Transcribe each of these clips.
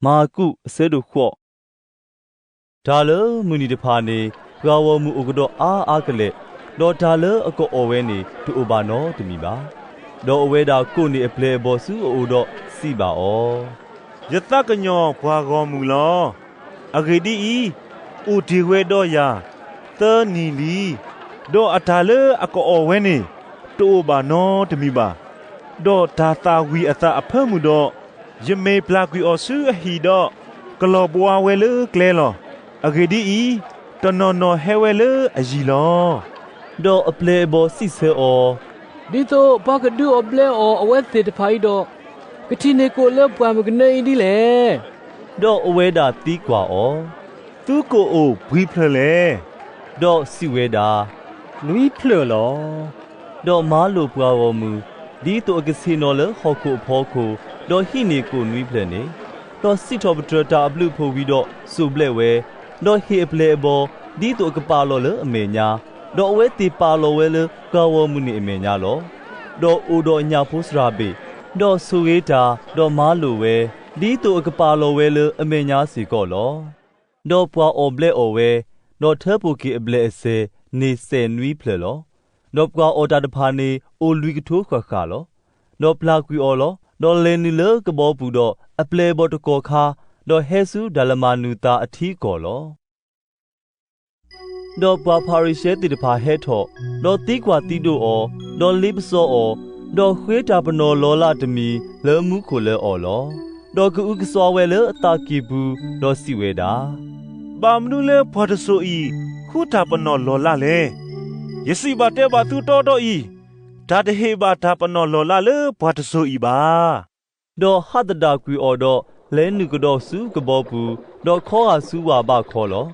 မၢ်ကူး အဆၢဒိၣ်ဃိး. တၢ်လၢမုၢ်နံၤတဖၣ်န့ၣ် ပှၤဂီၢ်မုၢ်အိၣ်ကဒီးအါအါကလဲာ်, ဒီးတၢ်လၢအကအီၣ်ဝဲန့ၣ် တအိၣ်ဘၣ်နီတမံၤဘၣ်. ဒီးအဝဲဒၣ်ကိးန့ၢ်အပျဲၢ်အဘီၣ်ဆူအအိၣ်ဒီးစံးဘၣ်အီၤ, ယသးကညီၤပှၤဂီၢ်မုၢ်လီၤ. အဂ့ၢ်ဒ်အံၤ, အိၣ်တ့ၢ်ဝဲဒီးယၤ သၢနံၣ်လံ. ဒီးအတၢ်လၢအကအီၣ်ဝဲန့ၣ် တအိၣ်ဘၣ်နီတမံၤဘၣ်. ဒီးတၢ်သၣ်ဝံၤအသးအဖၢမုၢ်ဒီး, ယမ့ၢ်ပျၢ်ကွံာ်အီၤဆူအဟံၣ်ဒီး, ကလီၤဘှါဝဲလၢကျဲလီၤ. အဂ့ၢ်ဒ်အံၤ, တနီၤနီၤဟဲဝဲလၢအယံၤလီၤ. ဒီးအပျဲၢ်အဘီၣ်စံးဆၢအီၤ, ဒ်သိးပှၤကဒုးအီၣ်ဘျဲးအီၣ်အဝဲသ့ၣ်တဖၣ်အံၤဒီး, ကထံၣ်န့ၢ်ကိၣ်လၢပှၢ်မုၢ်ကနၢအံၤဒ်လဲၣ်. ဒီးအဝဲဒၣ်သံကွၢ်အီၤ, သုကိၣ်အိၣ်ပှဲၤဖျၢၣ်လဲၣ်. ဒီးစံးဝဲဒၣ်, နွံဖျၢၣ်လီၤ. ဒီးမၤလိာ်ပှၤဂီၢ်မုၢ်, ဒ်သိးအကဆ့ၣ်နီၤလၢဟီၣ်ခိၣ်အဖီခိၣ်, ဒီးဟံးန့ၢ်ကိၣ်နွံဖျၢၣ်န့ၣ်, ဒီးစံးထီၣ်ပတြၢၤတၢ်အဘျုးအဖှိၣ်ဝံၤဒီးစိၢ်ဘျဲးဝဲ, ဒီးဟ့ၣ်အပျဲၢ်အဘီၣ်, ဒ်သိးအကပာ်လီၤလၢအမဲာ်ညါ, ဒီးအဝဲသ့ၣ်ပာ်လီၤဝဲလၢပှၤဂီၢ်မုၢ်န့ၣ်အမဲာ်ညါလီၤ. ဒီးအိၣ်ဒီးညၣ်ဖိစှၤဘ့ၣ်, ဒီးဆိၣ်ဂ့ၤတၢ်, ဒီးမၤလိာ်ဝဲ, ဒ်သိးအကပာ်လီၤဝဲလၢအမဲာ်ညါစ့ၢ်ကီးလီၤ. ဒီးပှၤအီၣ်ဘျဲးအီၣ်ဝဲ, ဒီးထၢဖှိၣ်က့ၤအဘျဲၣ်အစဲၤန့ၣ်စဲၤနွံဖျၢၣ်လီၤ. ဒီးပှၤအီၣ်တၢ်တဖၣ်န့ၣ်အိၣ်လွံၢ်ကထိဃၣ်ဃၣ်လီၤ. ဒီးပျၢ်ကွံာ်အီၤလီၤ. ဒီးလဲၤနုာ်လၢကဘီပူၤဒီးအပျဲၢ်အဘီၣ်တကီၢ်ခါ, ဒီးဟဲဆူဒၣ်လမၤနုၤသးအထံအကီၢ်လီၤ. ဒီးပှၤဖၤရံၤၡဲသ့ၣ်တဖၣ်ဟဲထီၣ်, ဒီးသံကွၢ်သံဒိးအီၤ, ဒီးလ့ပစီအီၤ, ဒီးဃ့တၢ်ပနီၣ်လီၤလးတမံၤလၢမူခိၣ်လၢအီၤလီၤ. ဒီးကအုကစွါဝဲလၢအသးကံၢ်ပူၤ, ဒီးစံးဝဲဒၣ်, ဘၣ်မနုၤလၢပှၤတစိၤအံၤဃုတၢ်ပနီၣ်လီၤလးလဲၣ်. ယစံးဘၣ်တဲဘၣ်သုတီတီအံၤ, တၢ်တဟ့ၣ်ဘၣ်တၢ်ပနီၣ်လီၤလးလၢပှၤတစိၤအံၤဘၣ်. ဒီးဟးသဒၣ်ကွံာ်အီၤဒီး, လဲၤနုာ်ကဒီးဆူကဘီပူၤ, ဒီးခီဂာ်ဆူဝၢ်ဘၣ်ခီလီၤ.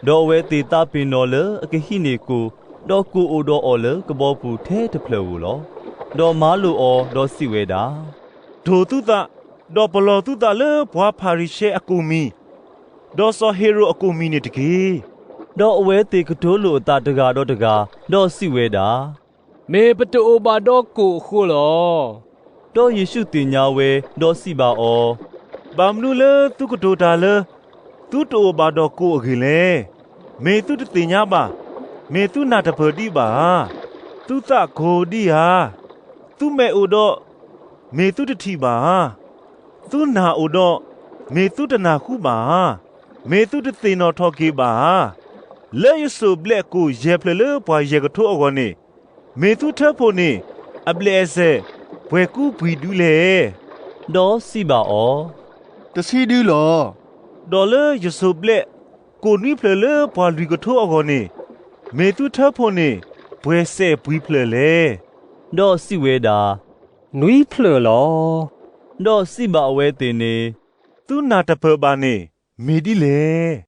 ဒီးအဝဲသ့ၣ်သးပ့ၤနီၣ်လၢအကဟံးန့ၢ်ကိၣ်, ဒီးကိၣ်အိၣ်ဒီးအီၤလၢကဘီပူၤထဲတဖျၢၣ်ဧိၤလီၤ. ဒီးမၤလိာ်အီၤ, ဒီးစံးဝဲဒၣ်, တိၢ်သုသး, ဒီးပလီၢ်သုသးလၢပှၤဖၤရံၤၡဲအကိၣ်မံၤ, ဒီးစီၤဟ့ၤရိာ်အကိၣ်မံၤန့ၣ်တက့ၢ်. ဒီးအဝဲသ့ၣ်ကတိၤလိာ်အသးတဂၤဒီးတဂၤ, ဒီးစံးဝဲဒၣ်, မ့ၢ်ပတအိၣ်ဘၣ်ဒီးကိၣ်အဃိလီၤ. ဒီးယ့ၣ်ၡူးသ့ၣ်ညါဝဲ, ဒီးစံးဘၣ်အီၤ, ဘၣ်မနုၤလၢသုကတိၤတၢ်လၢ သုတအိၣ်ဘၣ်ဒီးကိၣ်အဂ့ၢ်လဲၣ်. မ့ၢ်သုတသ့ၣ်ညါဘၣ်, မ့ၢ်သုနၢ်တပၢၢ်ဒံးဘၣ်ဧါ. သုသးကိၢ်ဒံးဧါ. သုမဲာ်အိၣ်ဒီး, မ့ၢ်သုတထံၣ်ဘၣ်ဧါ. သုနၢ်အိၣ်ဒီး, မ့ၢ်သုတနၢ်ဟူဘၣ်ဧါ. မ့ၢ်သုတသ့ၣ်နီၣ်ထီၣ်က့ၤဘၣ်ဧါ. လၢယစိၢ်ဘျဲးကိၣ်ယဲၢ်ဖျၢၣ်လၢပှၤယဲၢ်ကထိအဂီၢ်န့ၣ်, မ့ၢ်သုထၢဖှိၣ်န့ၢ်အဘျဲၣ်အစဲၤ ပှဲၤကူပှံၤဒုလဲၣ်. ဒီးစံးဘၣ်အီၤ, တဆံဒုလီၤ. ဒီးလၢယစိၢ်ဘျဲးကိၣ်နွံဖျၢၣ်လၢပှၤလွံၢ်ကထိအဂီၢ်န့ၣ်, မ့ၢ်သုထၢဖှိၣ်န့ၢ်ပှဲၤစဲၤပှံၤဖျၢၣ်လဲၣ်. ဒီးစံးဝဲဒၣ်, နွံဖျၢၣ်လီၤ. ဒီးစံးဘၣ်အဝဲသ့ၣ်န့ၣ်, သုနၢ်တပၢၢ်ဘၣ်န့ၣ်မ့ၢ်ဒ်လဲၣ်.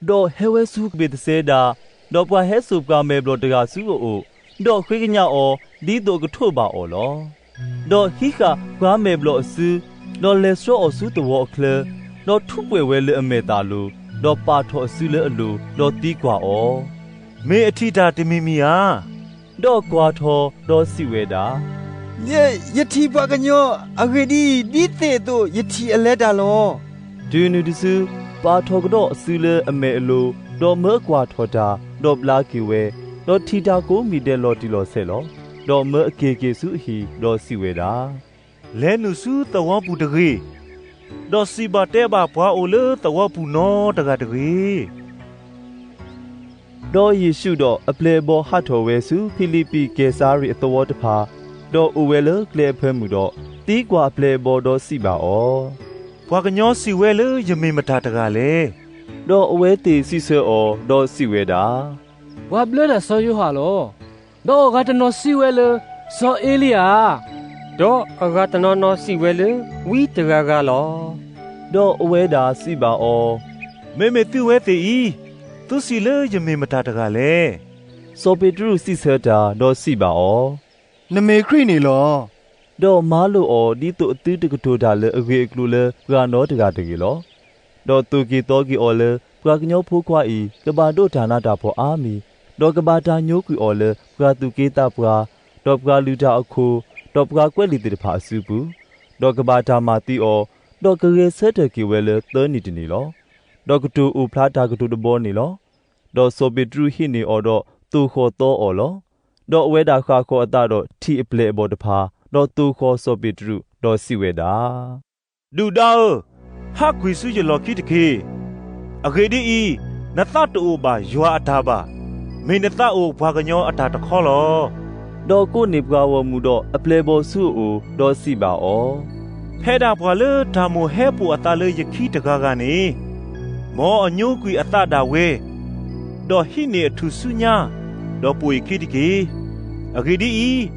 ဒီးဟဲဝဲဆူဘ့ၣ်သစဲဒါ, ဒီးပှၤဟဲစိာ်ပှၤမဲာ်ဘျီၣ်တဂၤဆူအအိၣ်, ဒီးဃ့ကညးအီၤဒ်သိးအကထိၣ်ဘၣ်အီၤလီၤ. ဒီးဟံးဃာ်ပှၤမဲာ်ဘျီၣ်အစု, ဒီးလဲၤဆှၢအီၤဆူသဝီအချၢ, ဒီးထူးပှဲၤဝဲလၢအမဲာ်သၣ်လိၤ, ဒီးပာ်ထီၣ်အစုလၢအလိၤ, ဒီးသံကွၢ်အီၤ, မ့ၢ်အထံၣ်တၢ်တမံၤမံၤဧါ. ဒီးကွၢ်ထီၣ်ဒီးစံးဝဲဒၣ်, ယဲ, ယထံၣ်ပှၤကညီ, အဂ့ၢ်ဒ်အံၤ, ဒ်သ့ၣ်အသိးယထံၣ်အလဲၤတၢ်လီၤ. တုၤနုၤတစု, ပာ်ထီၣ်ကဒီးအစုလၢအမဲာ်အလိၤ, ဒီးမၢအကွၢ်ထီၣ်တၢ်, ဒီးဘျါက့ၤဝဲ, ဒီးထံၣ်တၢ်ကိးမံၤဒဲးလီၤတံၢ်လီၤဆဲးလီၤ. ဒီးမၢအက့ၤက့ၤဆူအဟံၣ်, ဒီးစံးဝဲဒၣ်, လဲၤနုာ်ဆူသဝီပူၤတဂ့ၤ. ဒီးစံးဘၣ်တဲဘၣ်ပှၤအိၣ်လၢသဝီပူၤနီတဂၤတဂ့ၤ. ဒီးယ့ၣ်ၡူးဒီးအပျဲၢ်အဘီၣ်ဟးထီၣ်ဝဲဆူဖံလံးပံၣ်ကဲစၤရ့းအသဝီတဖၣ်, ဒီးအိၣ်ဝဲလၢကျဲအဖၢမုၢ်ဒီး, သံကွၢ်အပျဲၢ်အဘီၣ်ဒီးစံးဘၣ်အီၤ, ပှၤကညီစံးဝဲလၢယမ့ၢ်မတၤတဂၤလဲၣ်. ဒီးအဝဲသ့ၣ်စံးဆၢအီၤ, ဒီးစံးဝဲဒၣ်, ပှၤဘျၢတၢ်စီၤယိၤဟၣ်လီၤ. ဒီးအဂၤတနီၤစံးဝဲလၢစီၤအ့လံယၤ, ဒီးအဂၤတနီၤနီၤစံးဝဲလၢ ဝံတဂၤဂၤလီၤ. ဒီးအဝဲဒၣ်စံးဘၣ်အီၤ, မ့မ့ၢ်သုဝဲသ့ၣ်အံၤ, သုစံးလၢယမ့ၢ်မတၤတဂၤလဲၣ်. စီၤပ့းတရူးစံးဆၢတၢ်, ဒီးစံးဘၣ်အီၤ, နမ့ၢ်ခရံာ်န့ၣ်လီၤ. ဒီးမၤလိာ်အီၤဒ်သိးအသုတကတိၤတၢ်လၢအဂ့ၢ်အကျိၤလၢပှၤနီတဂၤတဂ့ၤလီၤ. ဒီးသိၣ်က့ၤသီက့ၤအီၤလၢပှၤကညီဖိခွါအံၤ ကဘၣ်ဒိးတၢ်နးတၢ်ဖှီၣ်အါမံၤ, ဒီးကဘၣ်တၢ်ညိကွံာ်အီၤလၢပှၤသူၣ်က့သးပှၢ်, ဒီးပှၤလုၢ်တၢ်အခိၣ်, ဒီးပှၤကွဲးလံာ်သ့ၣ်တဖၣ်အစုပူၤ, ဒီးကဘၣ်တၢ်မၤသံအီၤ, ဒီးကဂဲၤဆၢထၢၣ်က့ၤဝဲလၢသၢနံၤတနံၤလီၤ. ဒီးကတိၤအိၣ်ဖျါတၢ်ကတိၤတဘီန့ၣ်လီၤ. ဒီးစီၤပ့းတရူးဟံးန့ၢ်အီၤဒီးသိၣ်ဃီၤသီအီၤလီၤ. ဒီးအဝဲဒၣ်ဃၣ်ဃီၤအသးဒီးထံၣ်အပျဲၢ်အဘီၣ်တဖၣ်, ဒီးသိၣ်ဃီၤစီၤပ့းတရူး, ဒီးစံးဝဲဒၣ်, ဒုၣ်ဒါဧၢ, ဟးကွံာ်ဆူယလီၢ်ခံတက့ၢ်. အဂ့ၢ်ဒ်အံၤ, နသးတအိၣ်ဘၣ်ယွၤအတၢ်ဘၣ်, မ့ၢ်နသးအိၣ်ပှၤကညီအတၢ်တခီလီၤ. ဒီးကိးန့ၢ်ပှၤဂီၢ်မုၢ်ဒီးအပျဲၢ်အဘီၣ်ဆူအအိၣ်, ဒီးစံးဘၣ်အီၤ, ဖဲဒၣ်ပှၤလၢတၢ်မိၣ်ဟဲပိာ်အသးလၢယခံတဂၤဂၤန့ၣ်, မ်အညိကွံာ်အသးဒၣ်ဝဲ, ဒီးဟံးန့ၢ်အထူၣ်ဆူညါ, ဒီးပိာ်ယခံတက့ၢ်. အဂ့ၢ်ဒ်အံၤ,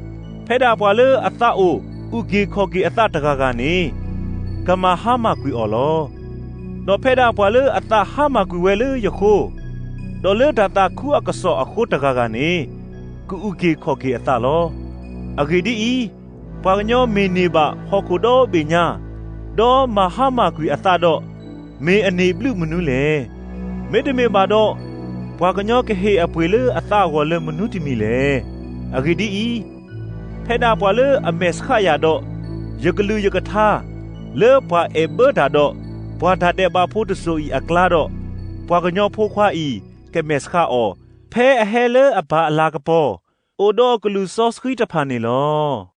ဖဲဒၣ်ပှၤလၢအသးအိၣ်အုၣ်က့ၤခီၣ်က့ၤအသးတဂၤဂၤန့ၣ်, ကမၤဟါမၢ်ကွံာ်အီၤလီၤ. ဒီးဖဲဒၣ်ပှၤလၢအသးဟါမၢ်ကွံာ်ဝဲလၢယဃိ, ဒီးလၢတၢ်သးခုအကစီၣ်အဃိတဂၤဂၤန့ၣ်, ကအုၣ်က့ၤခီၣ်က့ၤအသးလီၤ. အဂ့ၢ်ဒ်အံၤ, ပှၤကညီမ့ၢ်န့ၢ်ဘၣ်ဟီၣ်ခိၣ်ဒီဘ့ၣ်ညါ, ဒီးမၤဟါမၢ်ကွံာ်အသးဒီး, မ့ၢ်အန့ၢ်ဘျုးမနုၤလဲၣ်. မ့တမ့ၢ်ဘၣ်ဒီး, ပှၤကညီကဟ့ၣ်အပှ့ၤလၢအသးအဂီၢ်လၢမနုၤတမံၤလဲၣ်. အဂ့ၢ်ဒ်အံၤ, ဖဲဒၣ်ပှၤလၢအမဲာ်ဆှးယၤဒီး, ယကလုၢ်ယကထါ, လၢပှၤအဲၣ်ဘၢတၢ်ဒီး, ပှၤတၢ်ဒဲးဘးဖိတစိၤအံၤအကျါဒီး, ပှၤကညီဖိခွါအံၤကမဲာ်ဆှးအီၤ, ဖဲအဟဲလၢအပၢ်အလၤကပီၤ, အိၣ်ဒီးကလုၢ်စီဆှံတဖၣ်န့ၣ်လီၤ.